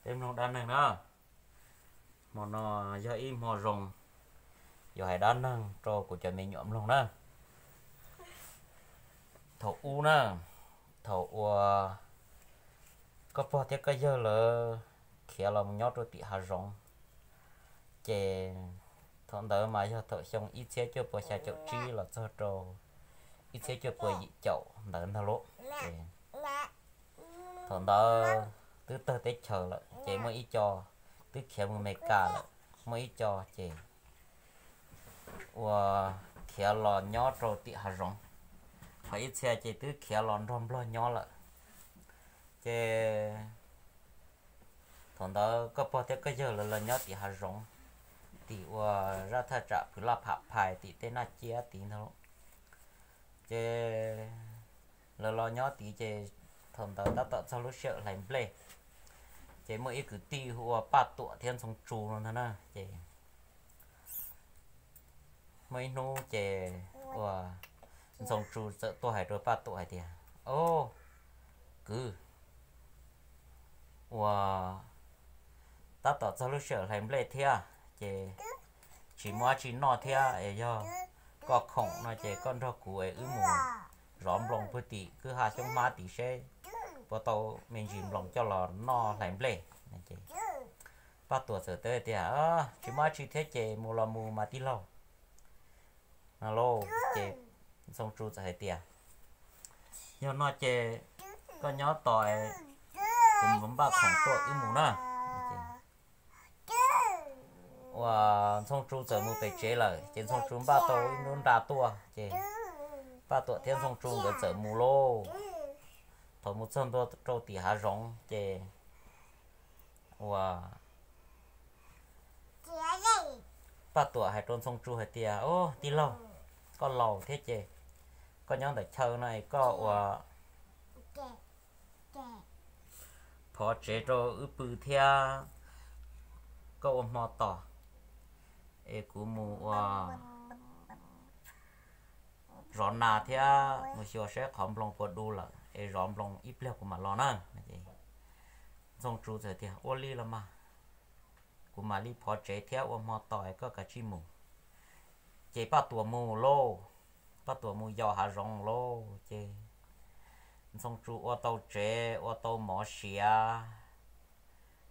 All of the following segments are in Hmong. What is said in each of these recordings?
Peb mloog dab neeg na. Hmo no yog ib hmo zoo, yuav hais dab neeg rau kuv cov me nyuam mloog na. Thaum ub na, thaum uas koj pog thiab koj yawg lawv khiav los mus nyob rau tim hav zoov, ces thaum ntawd mas yog thaum xyoo ib txhiab cuaj puas xya caum tsib los txog rau ib txhiab cuaj puas yim caum ntawd ntag lauj. Ces thaum ntawd twb tawg teb chaws lawm ces muaj ib co twb khiav mus Amelikas lawm, muaj ib co ces uas khiav los nyob rau tim hav zoov, ho ib txhia ces twb khiav los nrog Nplog nyob lawm. Ces thaum ntawd koj pog thiab koj yawg lawv los nyob tim hav zoov, tim uas zaj thaj tsam Phwv Laj Pham Phais tim tej Naj Ciab tid ntag. Ces lawv los nyob tid ces thaum ntawd tab tom txog lub sij hawm hlais nplej, ces muaj ib kwv tij hu ua Paj Tuam thiab Ntxhoo Tsu no ntag na. Ces muaj ib hnub ces uas Ntxhoo Tsu txawm tuaj hais rau Paj Tuam hais tias, Au, kwv, uas tab tom txog lub sij hawm hlais nplej thiab ces tsis muaj dab tsi noj thiab es yog koj khoom no ces koj nrog kuv es wb mus zov nploos puag tim kwj ha xyoob hmab tid seb puas tau me ntsis nploos coj los noj hlais nplej. Paj Tuam txawm teb tias, Tsis muaj dab tsi thiab ces mus los mus mas tij laug. No lauj, ces Ntxhoo Tsu txawm hais tias, Yog no ces koj nyob tos, kuv mus npaj khoom tuaj wb mus na. Uas Ntxhoo Tsu txawm mus pem tsev lawm ces Ntxhoo Tsu npaj tau ib lub nra tuaj ces Paj Tuam thiab Ntxhoo Tsu nkawd txawm mus lauj. Thaum mus txog ntua rau tim hav zoov ces uas Paj Tuam hais rau Ntxhoo Tsu hais tias, Au, tij laug, koj laus thiab ces koj nyob ntawm chaw no es koj ua phov tsev rau wb pw thiab koj ua hmo tos es kuv mus ua zov nas thiab mus xyuas saib qhov nploos puas du lawm es zov nploos ib pliag kuv mam los na. Ntxhoo Tsu txawm tias, Ua li los mas, kuv mam li phov tsev thiab ua hmo tos es koj kav tsij mus. Ces Paj Tuam mus lauj, Paj Tuam mus yos hav zoov lauj. Ces Ntxhoo Tsu ua tau tsev ua tau mov siav,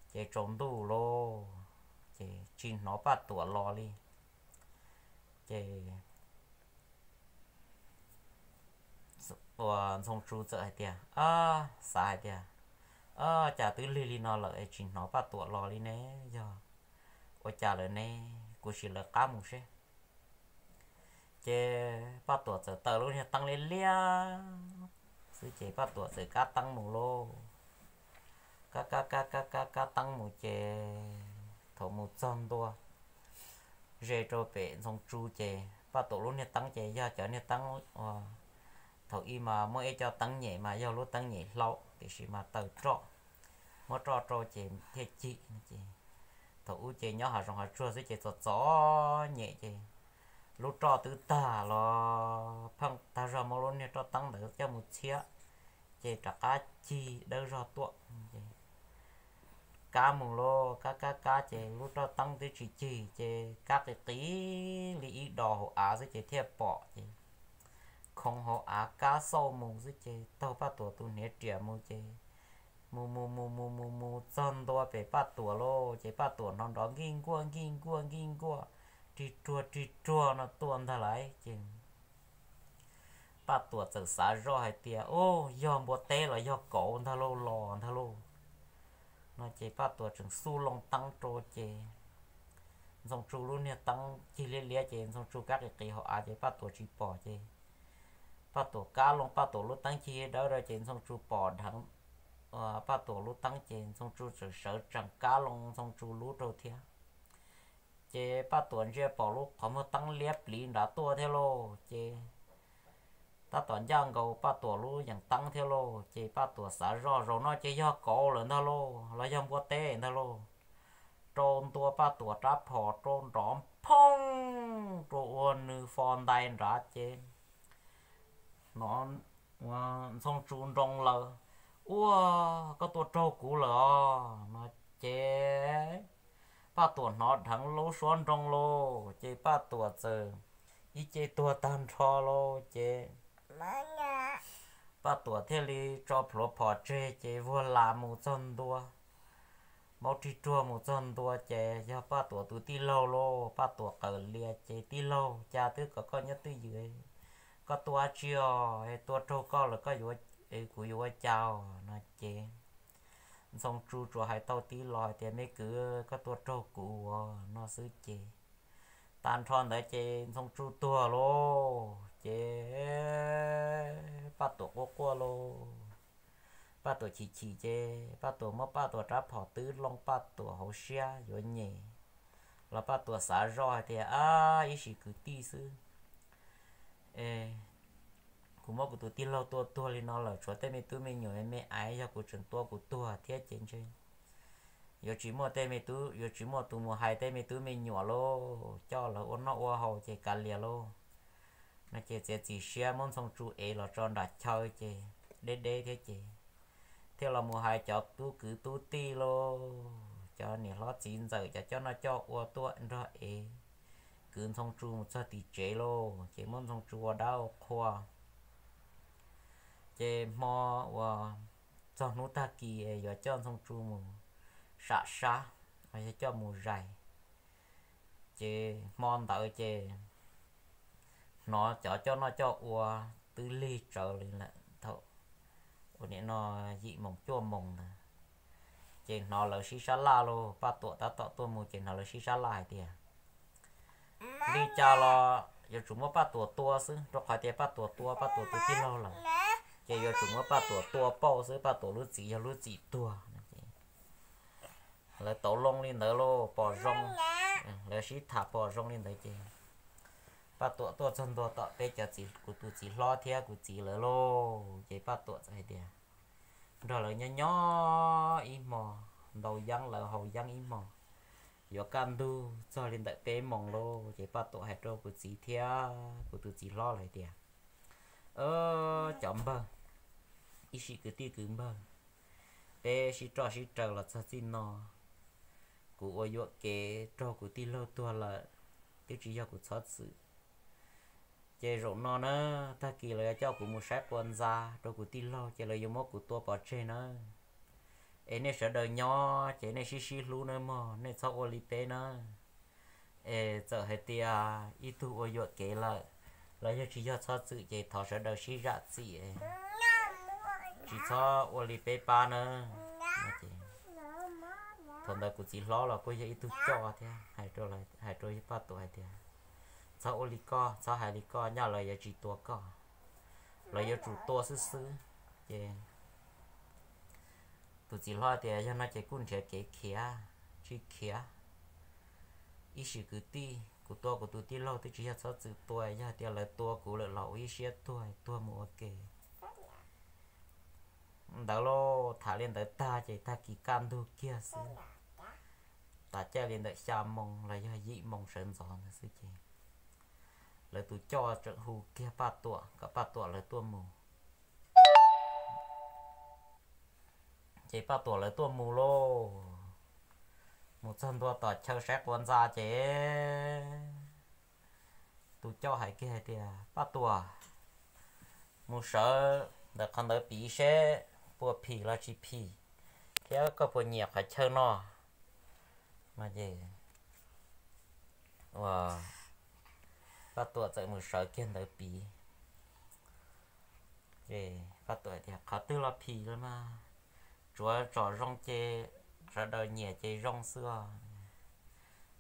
ces tsaus ntuj lauj, ces tsis hnov Paj Tuam los li. Ces uas Ntxhoo Tsu txawm hais tias, xav hais tias, Cas twb lig li no lawm es tsis hnov Paj Tuam los li ne? Yog ua cas lawm ne? Kuv sim lawv qab mus seb. Ces Paj Tuam txawm taws lub niag teeb liab liab xwb ces Paj Tuam txawm kab teeb mus lauj. Kab kab kab kab kab kab teeb mus ces thaum mus txog ntua ze rau pem Ntxhoo Tsu ces Paj Tuam lub niag teeb ces yog cov niag teeb uas thaum ub mas muaj ib co teeb nyem mas yog lub teeb nyem hlau tiam sis mas taws roj, muab roj rau ces thiaj cig no ces thaum ub ces nyob hav zoov hav tsuag xwb ces txom txom nyem ces lub roj twb tag los pheej tag zog, muab lub niag roj teeb ntawd coj mus txhiab ces rov qab cig dawb zog tuaj. Kab mus lauj, kab kab kab ces lub roj teeb twb tsis cig ces kab qis qis li ib dos hauv av xwb ces thiaj pom ces khoov hauv av kab xauj mus xwb ces taug Paj Tuam tus hniav riam mus ces mus mus mus mus mus mus txog ntua pem Paj Tuam lauj ces Paj Tuam hnov nrov nkij nkuaj nkij nkuaj nkij nkuaj, rig ruag rig ruag no tuaj ntag lauj ces Paj Tuam txawm xav zoj hais tias, Ub, yog npua teb los yog kauv ntag lauj, los ntag lauj. No ces Paj Tuam tseem xub loo teeb rau ces Ntxhoo Tsu lub niag teeb cig liab liab ces Ntxhoo Tsu kab qis qis hauv av ces Paj Tuam tsis pom ces Paj Tuam kab loo Paj Tuam lub teeb cig dawb rau ces Ntxhoo Tsu pom dheev Paj Tuam lub teeb ces Ntxhoo Tsu txawm sawv tsees kab loo Ntxhoo Tsu lub rau thiab. Ces Paj Tuam ntsia pom lub qhov muag teeb liab pliv nrad tuaj thiab lauj ces tab tom ncaj nkaus Paj Tuam lub yees teeb thiab lauj ces Paj Tuam xav zoj, Zaum no ces yog kauv lawm ntag lauj, los yog npua teb ntag lauj. Rau ntua Paj Tuam rab phom rau nrov nphoob rau ua nws fo ntais nrad ces hnov Ntxhoo Tsu nroo laws, Ua, koj tuaj raug kuv lawm os, no. Ces Paj Tuam hnov dheev lub suab nroo lauj, ces Paj Tuam txawm ib ce tuag tag nrho lauj. Ces Paj Tuam thiaj li tso plhuav phom tseg ces vuag las mus txog ntua, maub rig ruag mus txog ntua ces yog Paj Tuam tus tij laug lauj. Paj Tuam qawm lias ces, Tij laug, cas twb kom koj nyob twj ywm, koj tua dab tsi os? Tua raug koj lawm koj yuav, kuv yuav ua cas os? No ces Ntxhoo Tsu tsuas hais tau tib los hais tias, Me kwv, koj tua raug kuv os, no xwb ces tag nrho ntawd ces Ntxhoo Tsu tuag lauj. Ces Paj Tuam quaj quaj lauj. Paj Tuam chim chim ces Paj Tuam muab Paj Tuam rab phom twb loo Paj Tuam hauv siab yuav nyem, los Paj Tuam xav zoj hais tias, Ab, ib sim kwv tij xwb, kuv muab kuv tus tij laug tua tuag li no lawm, tshuav tej me tub me nyuam me aiv, yog kuv tseem tua kuv tuag thiab ces ntshe yuav tsis muaj tej me tub, yuav tsis muaj tus mus hais tej me tub me nyuam lauj, coj lawv ua noj ua haus ces kav liam lauj. No ces txiav txim siab muab Ntxhoo Tsu ev los tso nram chaw ces deb deb thiab ces thiaj los mus hais cov tub kwv tub tij lauj, cov niam hlob txiv ntxawm, cov coj noj coj ua tuaj nrog ev kwv Ntxhoo Tsu mus txog tim tsev lauj. Ces muab Ntxhoo Tsu ua dab ua qhua. Ces hmo uas txog hnub tag kis yuav coj Ntxhoo Tsu mus sam sab, yog coj mus zais. Ces hmo ntawd ces hnov cov coj noj coj ua twb lig tsawv li lawm thaum ua nim no yim moos cuaj moos ntawd. Ces hnov lawv sib sab laj lauj, Paj Tuam tab tom tuaj mus ces hnov lawv sib sab laj hais tias, Li cas los yuav tsum muab Paj Tuam tua xwb, rau qhov tias Paj Tuam tua Paj Tuam tus tij laug lawm, ces yuav tsum muab Paj Tuam tua pauj xwb, Paj Tuam lub txim yog lub txim tuag. Lawv tauv loo li ntawd lauj, pom zoo, lawv sib tham pom zoo li ntawd ces Paj Tuam tuaj txog ntua tom peb cov txiv, kuv tus txiv hlob thiab kuv txiv lawv lauj. Ces Paj Tuam txawm hais tias, nrog lawv nyob nyob ib hmo, ntaus yeeb lawv haus yeeb ib hmo, yuav kaj ntug txog li ntawm peb moos lauj. Ces Paj Tuam hais rau kuv txiv thiab kuv tus txiv hlob lawv hais tias, Cov npawg, ib sim kwv tij kwv npawg, peb sib roj sib raws los txog txij no, kuv ua yuam kev raug kuv tij laug tuag lawm, twb tsis yog kuv txhob txwm. Ces zaum no na, tag kis lawv yuav coj kuv mus saib quas ntxa rau kuv tij laug ces lawv yuav muab kuv tua pov tseg na. Es nej sawv daws nyob ces nej sib sib hlub nawb mog, nej txhob ua li peb na. Es txawm hais tias ib tug ua yuam kev lawm, los yog tsis yog txhob txwm ces thov sawv daws sib zam txim, tsis txhob ua li peb pab na. Thaum ntawd kuv txiv hlob los kuj yog ib tug coj thiab, hais rau Paj Tuam hais tias, txhob ua li koj, txhob hais li koj, nyaj lawv yuav tsis tua koj, lawv yuav tsum tua xwb xwb. Ces tus txiv hlob tias, yog no ces kuj nrhiav kev khiav, tsis khiav. Ib sim kwv tij, kuv tua kuv tus tij laug twb tsis yog txhob txwm tua, yog tias lawv tua kuv lawm los ua ib siab tuag, tuag mus ua ke. Ntawd lauj, tham li ntawd tag ces tag kis kaj ntug kiag xwb, tas caij li ntawm xya moos los yog yim moos sawv ntxov ntawd xwb ces lawv tus coj tseem hu kiag Paj Tuam kom Paj Tuam lawv tuaj mus. Ces Paj Tuam lawv tuaj mus lauj. Mus txog ntua tom chaw saib quas ntxa ces tus coj hais kiag hais tias, Paj Tuam, mus sawv ntawm qhov ntawd piv seb puas phim los tsis phim, thiab koj puas nyiam qhov chaw no. No ces Paj Tuam txawm mus sawv kiag ntawd piv. Ces Paj Tuam tias, qhov twg los phim los mas, tsuav tsom zoo ces sawv daws nyiam ces zoo xwb os.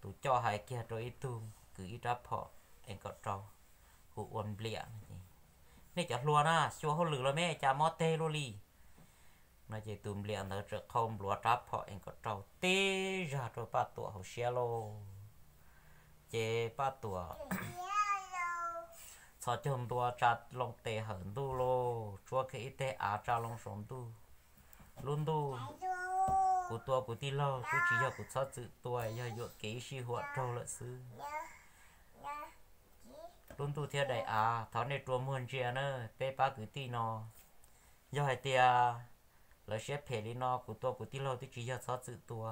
Tus coj hais kiag rau ib tug kwv ib rab phom M kaum rau, hu ua Npliam. Nej cov hluas na, xyuas hauj lwm los me cas mob teg luaj li. No ces tus Npliam ntawd txawm qhau npluav rab phom M kaum rau tib zag rau Paj Tuam hauv siab lauj. Ces Paj Tuam txhos caug ntua tsa loo tes hawm ntuj lauj, tsuab kiag ib teg av tsa loo saum ntuj. Lub ntuj, kuv tua kuv tij laug twb tsis yog kuv txhob txwm tua, yog yuam kev ib sij huam raug lawm xwb. Lub ntuj thiab daim av, thov nej rua muag ntsia na, peb pab kwv tij no, yog hais tias lawv siab phem li no, kuv tua kuv tij laug twb tsis yog txhob txwm tua,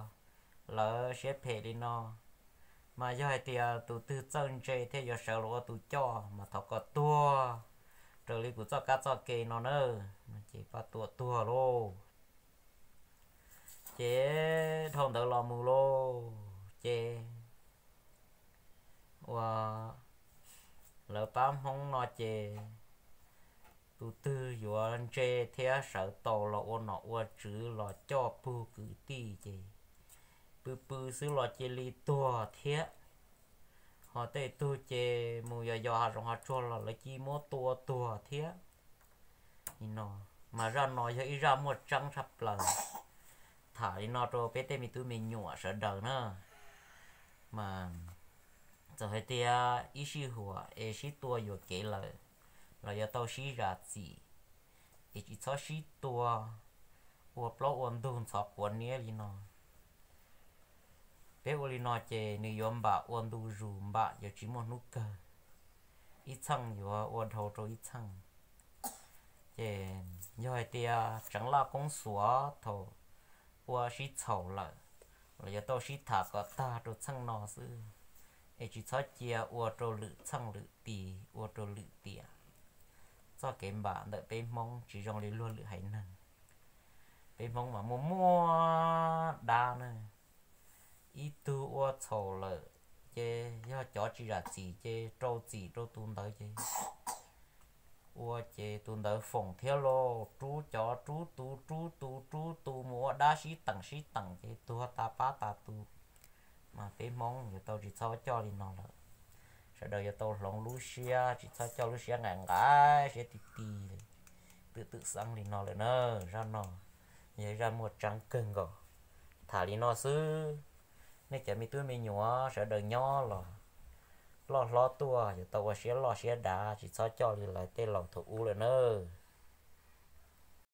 lawv siab phem li no, mas yog hais tias tus twg txawj ntse thiab yuav sawv los ua tus coj mas thov kom tuag raws li kuv txoj kab txoj ke no na, ces pab tuam tuag lauj. Ces dhau ntawd los mus lauj, ces ua lawv pab Hmoob no ces tus twg yuav ntse thiab sawv tau los ua nom ua tswv los coj pug kwv tij ces pw pw xwb los cia li tuag thiab. Ho tej tug ces mus yos yos hav zoov hav tsuag los lawv cia muab tua tuag thiab. Li no mas zaj no yog ib zaj muaj tseeb tshaj plaws. Tham li no rau peb tej me tub me nyuam sawv daws na, mas txawm hais tias ib sij huam es sib tua yuam kev lawm los yuav tau sib zam txim, es tsis txhob sib tua ua plaub ua ntug ntxhov quav niab li no. Peb ua li no ces nws yuav npam ua ntu zus, npam yuav tsis muaj hnub kawg, ib txheej yuav ua dhau rau ib txheej. Ces yog hais tias tseev laj koob xuav thaum ua sib txhaum lawm los yuav tau sib tham kom tag rau txheej no xwb, es tsis txhob cia ua rau lwm txheej lwm tis, ua rau lwm tiam. Txoj kev npam ntawm peb Hmoob tsis zoo li luag lwm haiv neeg. Peb Hmoob mas muaj muaj dab na, ib tug ua txhaum lawm ces yog cov tsis zam txim ces rau txim rau tus ntawd ces ua ces tus ntawd foom thiab lauj, rub cov rub tus, rub tus rub tus, mus ua dab sib teem sib teem ces tuag tas pab tas tus. Mas peb Hmoob yuav tau tsis txhob coj li no lawm. Sawv daws yuav tau hloov lub siab, tsis txhob coj lub siab nqaim nqaim, siab ti ti li twm twm xeeb li no lawm na. Zaj no yog zaj muaj tseeb kawg nkaus. Tham li no xwb, nej cov me tub me nyuam sawv daws nyob los loj hlob tuaj yuav tau ua siab loj siab dav, tsis txhob coj li lawv tej laus thaum ub lawm nawb.